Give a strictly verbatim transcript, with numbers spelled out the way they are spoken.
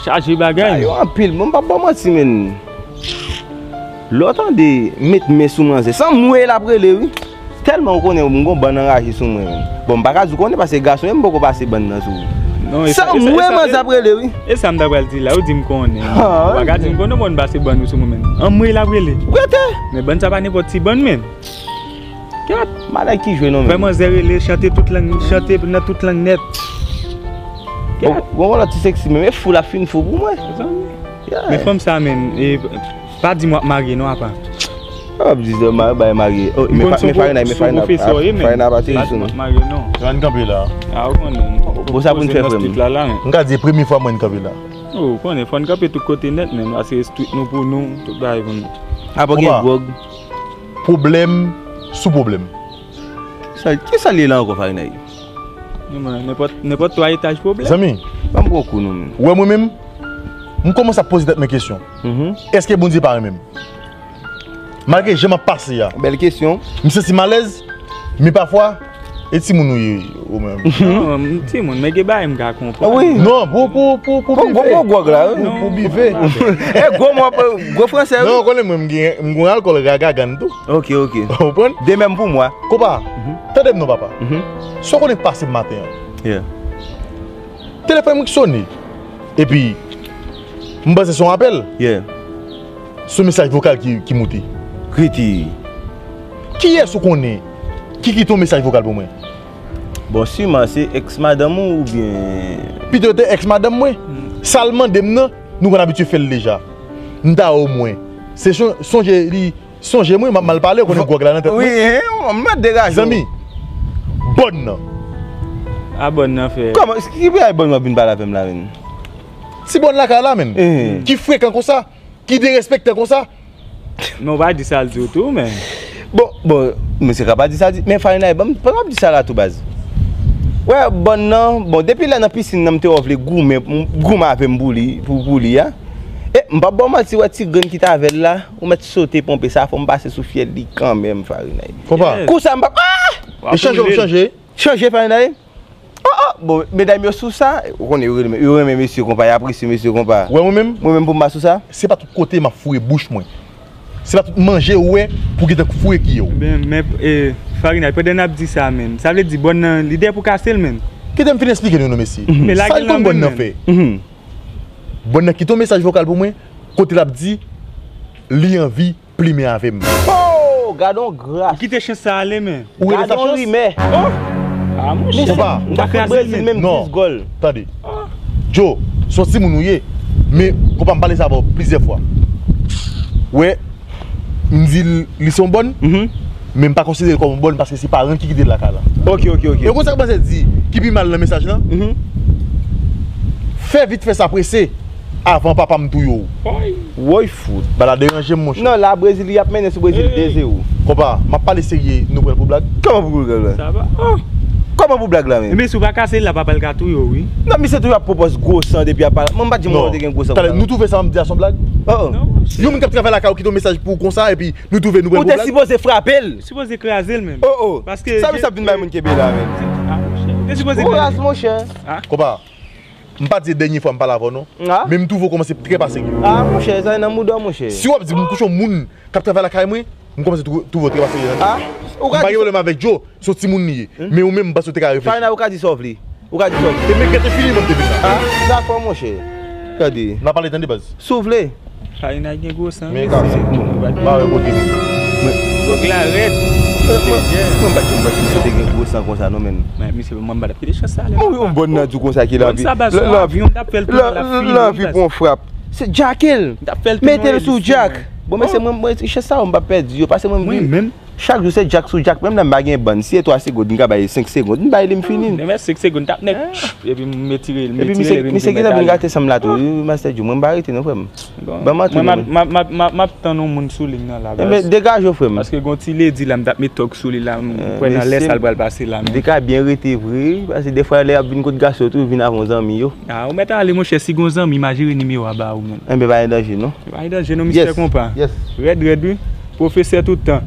Chaje bagay. Yo anpil, bon, m p ap ba w manti, men. Lè w tande met men sou manzè, Sanmwe l ap rele, wi. Tèlman ou konnen m gon bann anraje sou mwen, men. Bon, m pa ka di w konnen, paske gason, m poko pase bann nan sou ou. Non, e sa, e sa, Sanmwe e sa, manzè ap rele, wi. E sa m ta pral di la, ou di m konnen. Ah, ou pa ka di m konnen, bon, pase bann ou sou mwen, men. Anmwe l ap rele. Rete. Men bann sa pa nenpòt ti bann, men. Kèt. Malè ki jwe non, men. Fè manzè rele, chante tout lang, chante nan tout lang nèt. Kèt. Bon, bon, lòt ti seksi, men, men fou l ap fin fou pou mwen. Mezanmi. Yeah. Men fanm sa, men, e, pa di m w ap marye non, apa. W ap di zò marye, bay marye. Oh, men Farina, men Farina, Farina pa tire sou nou. Pa di m w ap marye non. Ann kanpe la. Ah, ou konnen. Bon, sa pou n fè, frè m. M ka di premye fwa mwen kanpe la. Oh, ou konnen, fò n kanpe tout kote nèt, men, paske street nou pou nou, tout bagay pou nou. Apa gen dwòg. Pwoblèm sou pwoblèm. Sa, kisa l ye la ankò, Farina? Non, men, nenpòt, nenpòt twa etaj pwoblèm. Zanmi. Ban m gwo kou non, men. Ou wè mwen menm, m kòmanse ap poze tèt mwen kesyon. Mhm. Èske Bondye pa renmen m? Malgre jan m ap pase a. Bèl kesyon. M santi m alèz, men pafwa, e timoun ou ye, ou menm? Non, m timoun, men gen bagay m ka konprann. Ah, wi. Non, pou, pou, pou, pou bive. Gwo, gwo gwòg la, wi. Pou, pou bive. E gwo mò, gwo fransè, wi. Non, ou konnen mwen, m gen, m gen alkòl gaga gann tou. Ok, ok. Ou konprann? De menm pou mwen. Konpa, tande m non, papa. Mhm. Sa w konnen k pase m maten an? Yeah. Telefòn mwen k sone. Epi, m panse se yon apèl. Yeah. Se yon mesaj vokal ki, ki moute. Kriti. Kiyès ou konnen ki kite yon mesaj vokal pou mwen? Bon, siman se èks madanm ou oubyen. Pito te èks madanm mwen. Hmm. Sa l mande m nan, nou konn abitye fè l deja. M ta omwen. Se son-, sonje li Sonje mwen, m ap mal pale, ou konnen gwòg la nan tèt mwen. Wi, hein, m ap degaje w. Zanmi, bòn nan. A bòn nan, frè. Kòman, ki bagay bòn nan vin pale avè m la, menm? Ti bòn lakay la, menm. Ki frekan konsa, ki derespektan konsa. Men w pa di sa l di w tou, men. Bon, bon, mesye ka pa di sa, di, men Farina, ban m, ban m ap di sa la tou, baz. Wè, bòn nan, bon, depi lè nan pisin nan, m te wè w vle goumen, goumen avè m pou li, pou, pou li a. E, m p ap ba w manti, wè ti grenn ki t avè l la, ou mèt sote ponpe sa, fò m pase sou fyèl li kanmenm, Farinay. Konpa. Kou sa m p ap, ah! E chanje, w ap chanje? Chanje, Farinay. Oh, oh, bon, medam yo sou sa, ou konnen yo renmen, yo renmen mesye konpa, y apresye mesye konpa. Wè mwen menm? Mwen menm pou m pa sou sa? Se pa tout kote m ap foure bouch mwen. Se pa tout manje ou wè pou gentan foure kiye w. Ben, men, e, Farinay, pandan n ap di sa menm, sa vle di bòn nan, li dèyè pou kase l menm. Kite m fin eksplike nou non, mesye. Sa l konn bòn nan fè? Bòn nan kite yon mesaj vokal pou mwen, kote l ap di li anvi plimen avè m. Oh, gad on gras. Ou kite chans sa ale, men. Ou rele sa chans? Gad on rimè. Oh! Ah, monchè. Konpa. M ta fout Brezil menm dis gòl. Tande. Joe, se yon timoun ou ye. Men, konpa, m pale sa avè w plizyè fwa. Wè, m di l, li se yon bòn, men m pa konsidere l kòm yon bòn paske se paran ki kite l lakay la. Ok, ok, ok. E konsa k panse di, ki pi mal nan mesaj lan? Fè vit fè sa prese avan papa m touye w. Woy fout. Bagay la deranje m, monchè. Non, la Brezil, y ap mennen sou Brezil de zewo. Konpa, m ap pale serye, nou pran l pou blag? Kòman pou blag la? Sa va? Oh! Kòman pou blag la, menm? Ebyen, si w pa kase l la, papa l ka touye w, wi. Non, misye toujou ap pwopòz gwo san depi ap pale. Mwen, m pa t janm wè w te gen gwo san konsa, non. Talè, nou twouve sa m ap di a se yon blag? Oh, oh. Non, monchè. Yon moun k ap travay lakay ou kite yon mesaj pou w konsa, epi nou twouve nou pran l pou blag? Ou te sipoze frape l. Sipoze kraze l menm. Oh, oh. Paske sa, sa vin bay moun kenbe la, menm. Ah, monchè. Ou te sipoze kraze. Kouraz, monchè. Ah. Konpa, m pa di dènye fwa m pale avè w, non. Ah. Men m twouve w kòmanse trè pa serye. Ah, monchè, sa nan mouda w, monchè. Si w ap di m kouche yon moun k ap travay lakay mwen, m kòmanse twou-, twouve w trè pa serye nan tèt mwen. Ah, ou ka di sa. M pa gen pwoblèm avèk Joe, se yon timoun li ye. Men ou menm, m panse w te ka reflechi. Fayna, ou ka di sa w vle. Ou ka di sa w vle. E men gete fini, m ap te vin la. Ah, dakò, monchè. Gade. N a pale, tande, baz. Si w vle. Fayna gen gwo san. Men gade. M pa wè kote li. Gwòg la rèd. Mwen, mwen, mwen pa t janm panse misye te gen gwo san konsa, non, menm. Men misye, mwen, m pa t ap kite chans sa ale. Mwen, yon bòn nan di w konsa ki l anvi. Bòn sa, baz, l anvi, l anvi pran frap. Se djake l. Mete l sou djak. Bon, mesye, mwen, mwen, chans sa, mwen p ap pèdi yo. Paske mwen, mwen menm. Chak jou se djak sou djak, menm lè m pa gen bann. Si e twa segonn, m ka bay senk segonn. M bay li, m fini. Demen senk segonn, t ap nèk. Epi m etire l, m etire l, epi m di, men gade. Epi misye gentan vin rate san m la tou. Wi, Master Djo, mwen m pa rete non, frè m. Bon, ban m antre mwen, non, m ap, m ap, m ap, m ap, m ap tann yon moun sou liy nan la, baz. Enben, degaje w, frè m. Paske gon ti ledi la, m t ap met tòg sou li la, m kwè nan lè sa l pral pase la, men. Li ka byen rete vre, paske defwa lè y ap vin kot gason yo tou, vin avè yon zanmi yo. Ah, ou mèt ale, monchè, si gon zanmi, m a jere nimewo a ba ou, men. Enben, pa gen danje, non. Pa gen danje, non, mistè konpa. Rèd, rèd, wi. Pwofesè tout tan.